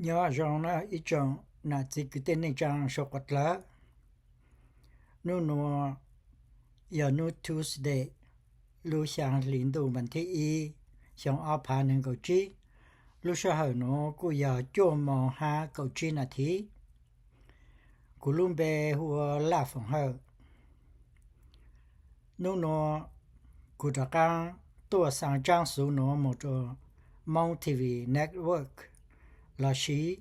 Nyob zoo na ib tsoom nam txiv kwv tij neej tsaa sau quas dlawg. Nub nua yog nub Tuesday, lub xyaa hli ntuj mas thib ib, xyoo ob phav neeg nkaum tsib. Lub sij hawm nuav kuj yog cuaj moos hab kaum tsib nas this. Kuv lub npe hu ua Laj Foom Hawj. Nub nua kuv rov qaab tuaj xaa tsaab xuv nuav moog rua Moob T V Network los sis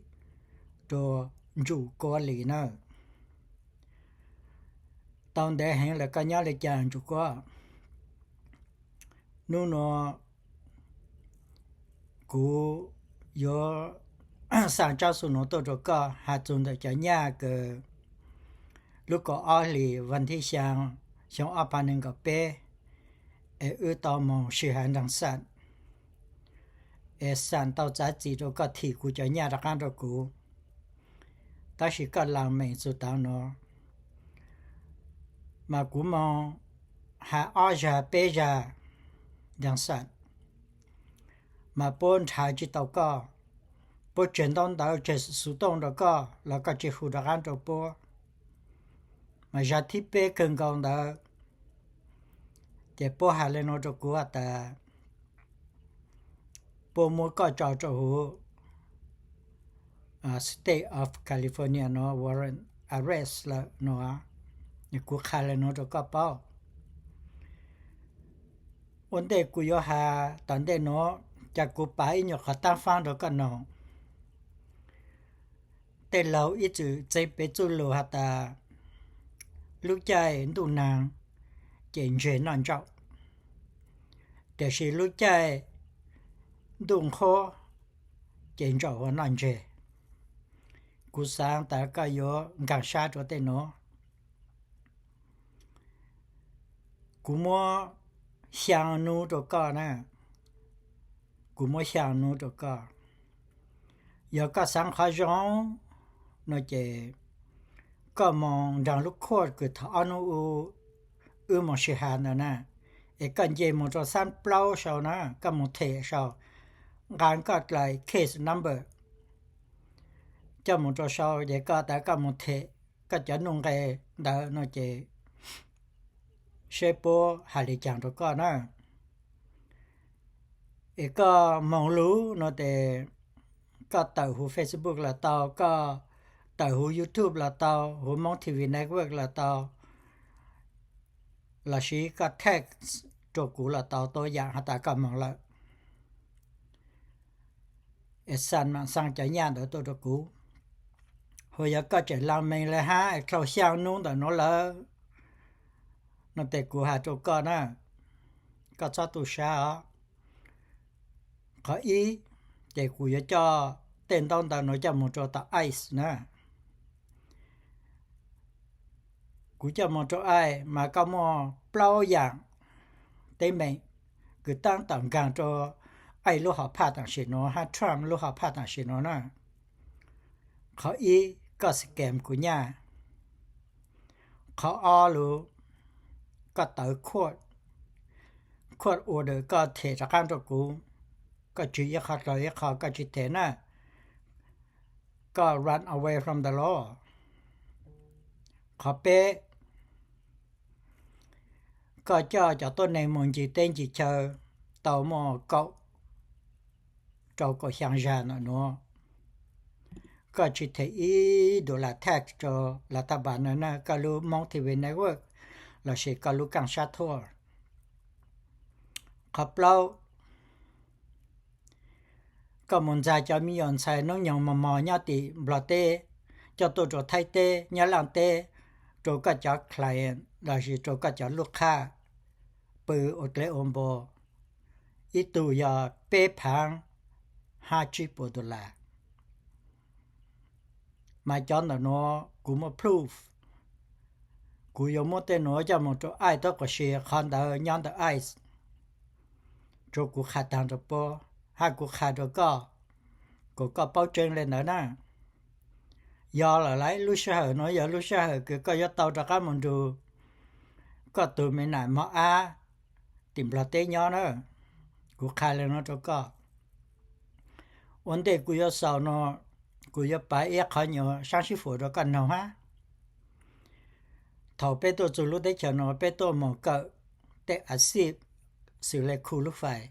rua Ntsum Kuab Lis na. Tau ntev heev lawm, koj nyob le caag Ntsum Kuab? Nub nua kuv yuav xaa tsaab xuv nuav tuaj rua koj has txug ntawm cov nyaj kws lub kaum ob hlis vas thib xyaa xyoo ob phav neeg nkaum peb, es wb tau moog sij hawm nraag xam, es xam tau txav txim rua koj thim kuv cov nyaj rov qaab rua kuv. Tab sis koj laa meem txug taav nuav, mas kuv moog has ob zag peb zag nraag xam, mas puab nrhav tsi tau koj, puab tseg ntaub ntawv tseg xuv tooj rua koj los koj tsi hu rov qaab rua puab. Mas zag thib peb kawg nkaus ntawd, ces puab has le nuav rua kuv has tas puab muab koj tso rua huv State of California nuav warrant arrest lawm nuav. Kuv qha le nuav rua koj paub. Ua ntej kuv yuav has tom ntej nuav, ca kuv pav ib nyuag qhov taab faab rua koj noog. Tej laug ib txwm txeev pem txuj lug has tas lub caij ntuj naag ces ntseg noj ntsaum, tiam sis lub caij ntuj nqhuab ces ntsaum ua noj ntseg. Kuv xaav tas koj yuav nkaag sab rua tej nuav. Kuv muab xyaa nub rua koj na. Kuv muab xyaa nub rua koj. Yog koj xaav qhov zoo no ces koj moog nraag lub court kws thaum ob nub u wb moog sib has ntawd na, es koj nce moog rua xab plaub sau na, koj moog them sau, nqaa koj dlaim case number coj moog rua sau, ces koj tas koj moog them koj cov nuj nqe ntawd no ces seb puab has le caag rua koj na. Es koj moog lug no tes koj tawm huv Facebook los tau, koj tawm huv YouTube los tau, huv Moob T V Network los tau, lossis koj text rua kuv los tau, tuab yaam has tas koj moog lawm. Es xaa maam xaa cov nyaj ntawd tuaj rua kuv. Hu yog koj tseem laa mees le hab es dlhau xyaa nub ntawm nuav lawm no tes kuv has rua koj na, koj txhob tu sab os. Qhov ib, ces kuv yuav coj tej ntaub ntawv nuav coj moog rua tom ice na. Kuv coj moog rua ice mas koj muaj plaub yaam teeb meem kws taab tom nkaag rua ice lub hom phaj taam sim nuav hab Trump lub hom phaj taam sim nuav na. Qhov ib, koj scam kuv nyaj. Qhov ob lug, koj tawv court, court order koj them rov qaab rua kuv. Koj tswv ib qho dlhau ib qho, koj tsi them na, koj run away from the law. Qhov peb, koj coj cov tuab neeg moog ncig teb ncig chaw tau muaj kaum rau kaum xyaa zag ntawm nuav, koj tsi them ib dollar tax rua lav thaj npab na, koj lub Moob T V Network lossis koj lub kaaj sab thuaj. Qhov plaub, koj moog ntxag cov me nyuam ntxhais noob nyoog mos mos nyob tim Nplog teb coj tuaj rua Thaib teb, Nyab Laaj teb, rua koj cov client lossis rua koj cov lub qhaj pw ua dleb ua npua, ib tug yog peb phaav hab tsib puas dollar. Mas cov ntawm nuav kuv muaj proof. Kuv yuav muab tej nuav coj moog rua ice tuab quas si, qhov ntawd nyob ntawm ice, rua kuv qha taag rua puab hab kuv qha rua koj, kuas koj paub tseeb le ntawd na. Yog lawm lawm, lub sij hawm nuav yog lub sij hawm kws koj yuav tau rov qaab moog nrug koj tug me nam mog ab tim Nplog teb nyob na. Kuv qha le nuav rua koj. Ua ntej kuv yuav xaus nuav, Kuv yuav pav ib qhov nyuag saab sib fuas rau koj noog hab. Thaum peb tuaj txug lub teb chaws no peb tuaj moog kawm tej a xij xws le khu lub fais,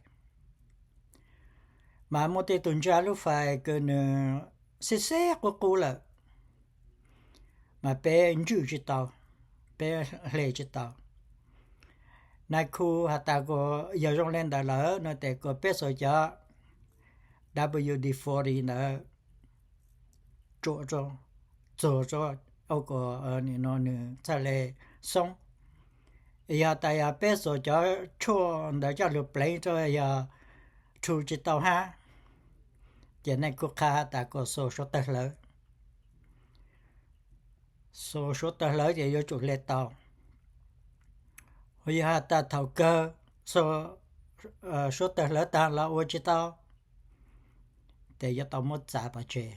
mas muaj tej tug ntsaj lub fais kws nws xib xeb qub qub lawm, mas peb ntswj tsi tau, peb hle tsi tau. Nais khu has tas kuas yog zoo le ntawd lawm no tes kuas peb xuas cov W D forty ntawd tsuam rau, txuag rau, ua kuas nws txhaj le xoob. Yog tas yog peb xuas cov tshuaj ntawd coj lug pleev rau yog rhu tsi tau hab, ces nais khu qha has tas kuas xuas suav tawg hlawv. Xuas suav tawg hlawv ces yuav tsum hle tau. Yog has tas thaum kawg xuas suav tawg hlawv taag los ua tsi tau, ces yuav tau muab txav pov tseg.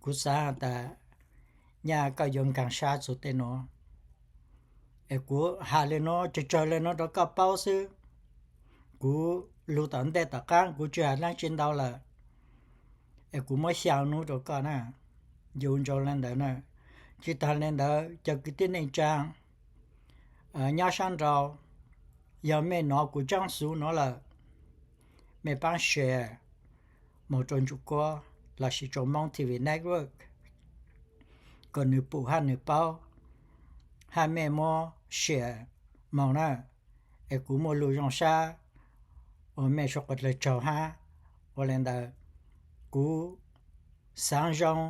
Kuv xaav has tas nyaj koj yuav nkaag sab txug tej nuav, es kuv has le nuav tsawg tsawg le nuav rau koj paub xwb. Kuv lug tom ntej tom qaab kuv tsi has dlaab tsi ntau lawm, es kuv muab xyaa nub rau koj na. Yus ntsoov le ntawd na. Tsi taag le ntawd cov kwv tij neej tsaa nyob saab nrau, yog mej nov kuv tsaab xuv nuav lawm, mej paab share moog rau Ntsuj Kuab lossis rau Moob T V Network kom nws pum hab nws paub, hab mej muab share moog na, es kuv muaj lug zoo sab ua mej suav quas dlawg tsaug hab. Ua le ntawd, kuv xaav zoo,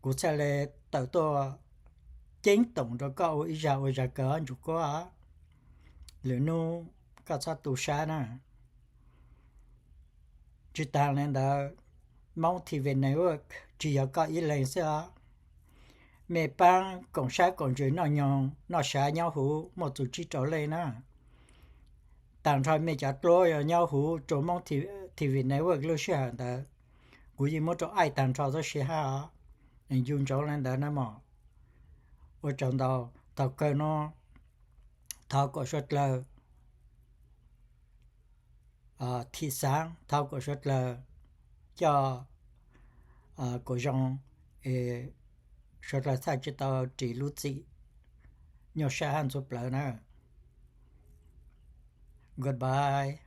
kuv txhaj le tawm tuaj ceeb toom rau koj ua ib zag ua zag kawg Ntsuj Kuab. Lwm nub koj txhob tu sab na. Tsi taag le ntawd, Moob T V Network tsi yog koj ib leeg xwb os. Mej paab koom sab koom ntsws noj nyoog noj sav nyob huv muaj txug tsib rau leej na. Taag nrho mej cov dluab yog nyob huv rua Moob T V Network lub sij hawm ntawd, kuv yeej muab rua aim taag nrho tuab si hab os. Yus ntsoov le ntawd na mog. Ua tsaug ntau, thaum kawg nuav thov kom suav dlawg thim xaav, thov kom suav dlawg coj kom zoo, es suav dlawg txhaj tsi tau ris lub txim nyuaj sab hab ntxhuv plawv na. Goodbye.